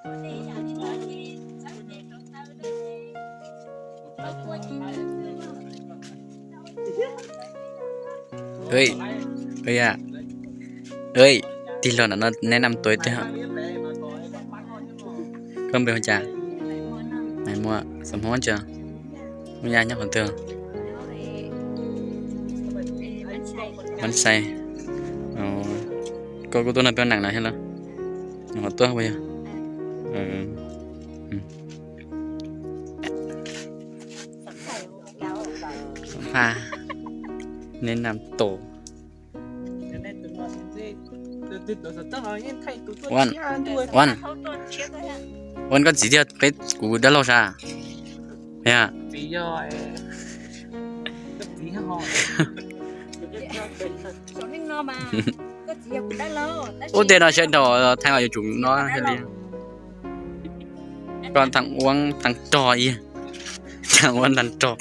Tig los ntawm no neb nam tuav twg? Koj npe hu cas? Maiv Muam, Xov Hmoob tso. Muaj yaj nyob qhov twg? Mab Sai. Koj kuj tuaj noj peb nees no thiab los? Nws qhov tuaj puas yog? Xam phaj, neb nam tuav. Ua, ua, koj txiv thiab peb kuv dab laug sas? Ub, tej no sawv daws theej los yuav tsum no thiaj li. Koj tag ua tag rog ib, tag ua tag rog.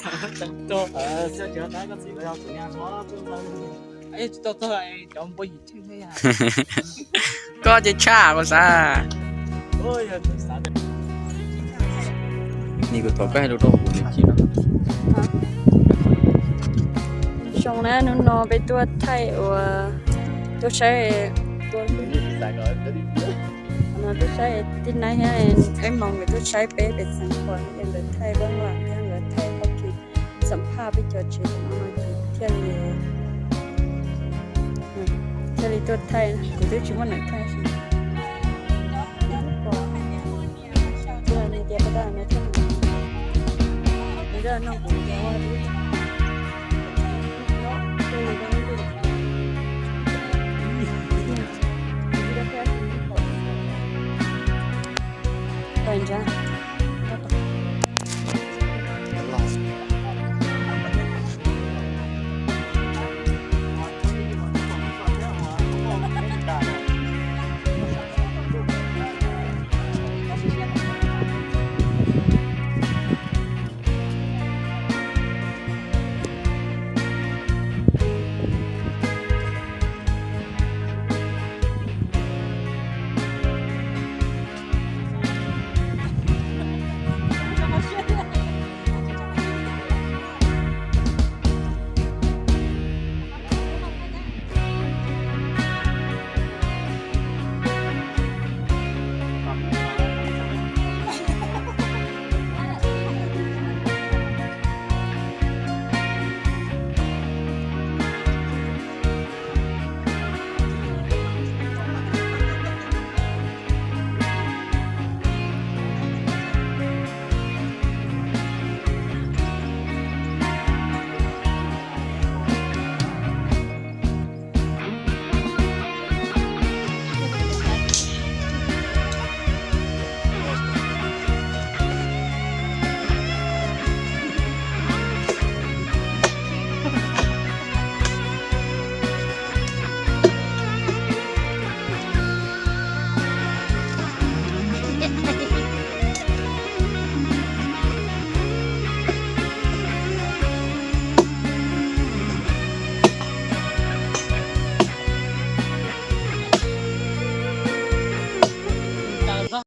Koj ces tshaj koj xav. Nim kuv thov koj hais lus rau kuv niam txiv no. Zoo na, hnub no peb tuaj thaij uas tuaj saib, tuaj saib tib neeg thiab, peb mus nkawd tuaj saib peb pem Xeev Khuam es nkawd thaij vaj lam thiab nkawd thaij pab kis xam phaj peb cov tsev no ces thiaj li, thiaj li tuaj thaij, kuv twb tsis muaj neeg thaij. Pais ntsa.